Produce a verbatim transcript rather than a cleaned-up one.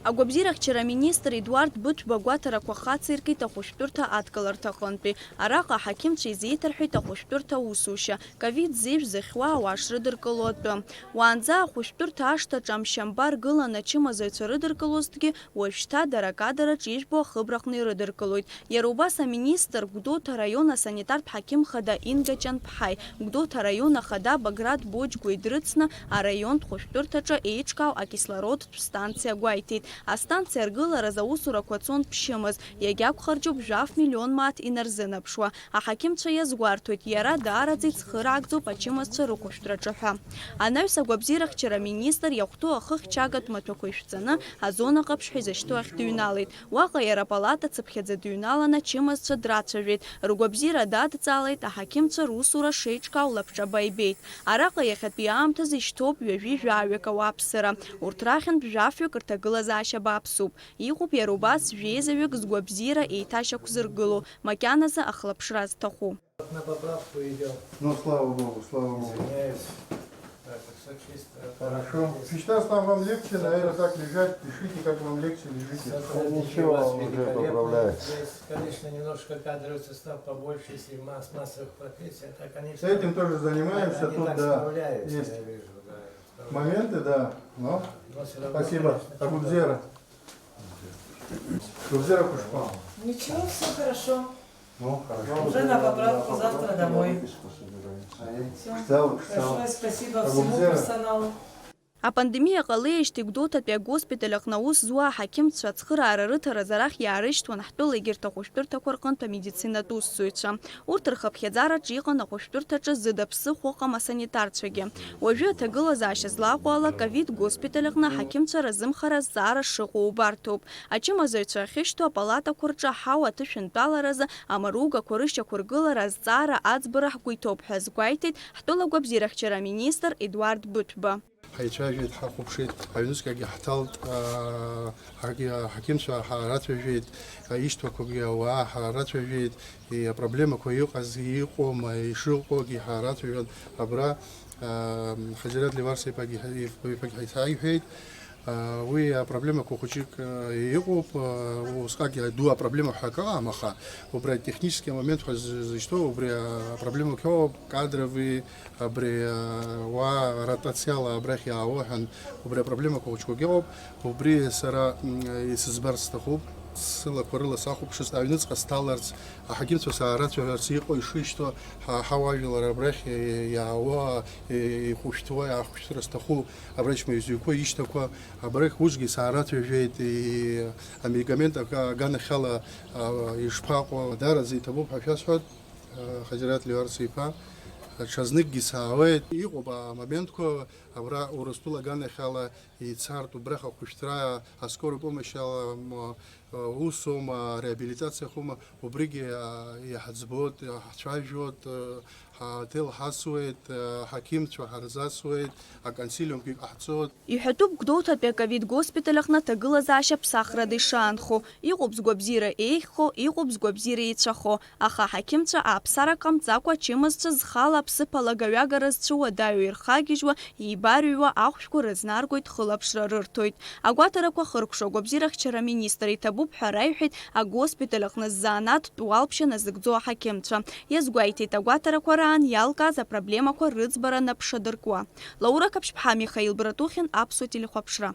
Агәабзиарахьчара аминистр Едуард Быҭәба агәаҭарақәа хациркит ахәышәтәырҭа адкыларҭаҟынтәи. Араҟа аҳақьымцәа изеиҭарҳәеит ахәышәтәырҭа аусушьа, ковид зежә зыхьуа ауаа шрыдыркыло атәы. Уаанӡа ахәышәтәырҭа ашҭаҿы амшьамба ргыланы ачымазаҩцәа рыдыркылозҭгьы, уажәшьҭа дара акадраҿ ижәбо ахыбраҟны ирыдыркылоит. Иара убас аминистр Гәдоуҭа араион асанитартә ҳақьым хада Инга Ҷанԥҳаи, Гәдоуҭа араион ахада Баграт Боџьгәеи дрыцны араионтә хәышәтәырҭаҿы еиҿкаау акислородтә станциа гәеиҭеит. Астанциа аргылараз аусурақәа цон ԥшьымз, иагьақәхарџьуп жәаф миллион мааҭ инарзынаԥшуа. Аҳақьымцәа иазгәарҭоит, иара даараӡа ицхыраагӡоуп ачымазцәа рыхәышәтәраҿы ҳәа. Анаҩс агәабзиарахьчара аминистр иахәҭоу ахыхьчагатә маҭәақәа ишәҵаны, азона ҟаԥшь ҳәа изышьҭоу ахь дыҩналеит. Уаҟа иара апалата цыԥхьаӡа дыҩналан, ачымазцәа драцәажәеит, ргәабзиара дадҵаалеит, аҳақьымцәа русура шеиҿкаау лабҿаба ибеит. Араҟа иахьатәи аамҭазы ишьҭоуп ҩажәи жәаҩык ауааԥсыра. Урҭ рахьынтә жәафҩык рҭагылазаашьа бааԥсуп. Иҟоуп иара убас жәеизаҩык згәабзиара еиҭашьақәзыргыло, макьаназы ахылаԥшра зҭаху. На поправку идём. Ну, слава Богу, слава Богу. Извиняюсь. Так, всё чисто. Хорошо. Здесь Сейчас там вам легче, наверное, так лежать. Пишите, как вам легче, лежите. Сотрудники Да ничего, у вас уже великолепные. Поправляю. Здесь, конечно, немножко кадровый состав побольше, если масс-, массовых профессий, а так они С этим тоже занимаемся, они тут, так да, справляются, есть я вижу, да. Моменты, да, но Но всё равно, спасибо. Конечно, Агубзера. Агубзера Кушпан. Ничего, всё хорошо. Ну, хорошо. Уже на поправку, завтра домой. Всё. Кштау, кштау. Большое спасибо всему Агубзера. Персоналу. Апандемиа ҟалеижьҭеи Гәдоуҭатәи агоспиталь аҟны аус зуа аҳақьымцәа ацхыраара рыҭаразы арахь иаарышьҭуан ҳтәыла егьырҭ ахәышәтәырҭақәа рҟынтә амедицинатә усзуҩцәа. Урҭ рхыԥхьаӡараҿы иҟан ахәышәтәырҭаҿы зыда ԥсыхәа ыҟам асанитарцәагьы. Уажәы аҭагылазаашьа злаҟоу ала, ковид госпиталь аҟны аҳақьымцәа разымхара азҵаара шыҟоу убарҭоуп. Ачымазаҩцәа ахьышьҭоу апалатақәа рҿы аҳауа аҭышәынтәаларазы амаругақәа рышьақәыргылара азҵаара аӡбара ҳгәы иҭоуп ҳәа азгәеиҭеит ҳтәыла гәабзиарахьчара аминистр Едуард Быҭәба. Ҳаицәажәеит, ҳахәаԥшит, аҩныҵҟагьы ҳҭалт, аа, ҳагьы-, аҳақьымцәа ҳарацәажәеит, ишьҭақәагьы ауаа ҳарацәажәеит, и-, апроблемақәа иҟаз, иҟоума, ишыҟоугьы ҳарацәажәон. Абра, аа, Ҳазираҭ Леварса иԥагьы ҳа-, иԥагьы ҳаицааиҳәеит. Аа, уи апроблемақәа хәыҷык, аа, иҟоуп, аа, усҟак иаду апроблема ҳәа акы ыҟам, аха убри атехнический момент ҳәа зы-, зышьҭоу, убри апроблемақәа ыҟоуп, кадровый, Абри, а, уаа ротациала абрахь иаауа ҳәан, убри апроблемақәа хәыҷқәагьы ыҟоуп. Убри сара, м, исыӡбарц сҭахуп. Сылақәа рыла сахәаԥшыз, аҩныҵҟа сҭаларц, аҳақьымцәа саарацәажәарц, иҟоу ишышьҭоу, ҳа-, ҳауаажәлар абрахь иаауа, ихәышәтәуа, иаахәышәтәра сҭахуп. Абрахь мыҩзҩқәа ишьҭақәа, абрахь усгьы саарацәажәеит, и-, амедикамент ага-, аганахьала, а, ишԥаҟоу, даараӡа иҭабуп ҳәа шәасҳәоит. Ҳазираҭ Леуарса-иԥа, ҽазныкгьы саауеит. Иҟоуп амоментқәа, абра Урыстәыла аганахьала ицартә, убрахь ахәышәтәра, аскорый помощь ала, м, усоума, реабилитациахоума, убригьы, а, иаҳӡбоит, ҳцәажәоит, ҳаҭел ҳасуеит, ҳақьымцәа ҳарзасуеит, аконсилиумгьы ҟаҳҵоит. Иҳәатәуп, Гәдоуҭатәи аковид госпиталь аҟны аҭагылазаашьа ԥсахрада ишаанхо, иҟоуп згәабзиара еиӷьхо, иҟоуп згәабзиара еицәахо. Аха аҳақьымцәа ааԥсарак ҟамҵакәа, ачымазцәа зхала аԥсыԥ алагаҩагара зцәыуадаҩу ирхагьежьуа, еибарыҩуа ахәшәқәа рызнаргоит, хылаԥшра рырҭоит. Агәаҭарақәа хыркәшо агәабзиарахьчара аминистр иҭабуп ҳәа раиҳәеит агоспиталь аҟны ззанааҭтә уалԥшьа назыгӡо аҳақьымцәа. Иазгәеиҭеит, агәаҭарақәа раан иалкааз апроблемақәа рыӡбара наԥшадыркуа. Лаура Қаԥшьԥҳа, Михаил Братухин, Аԥсуа телехәаԥшра.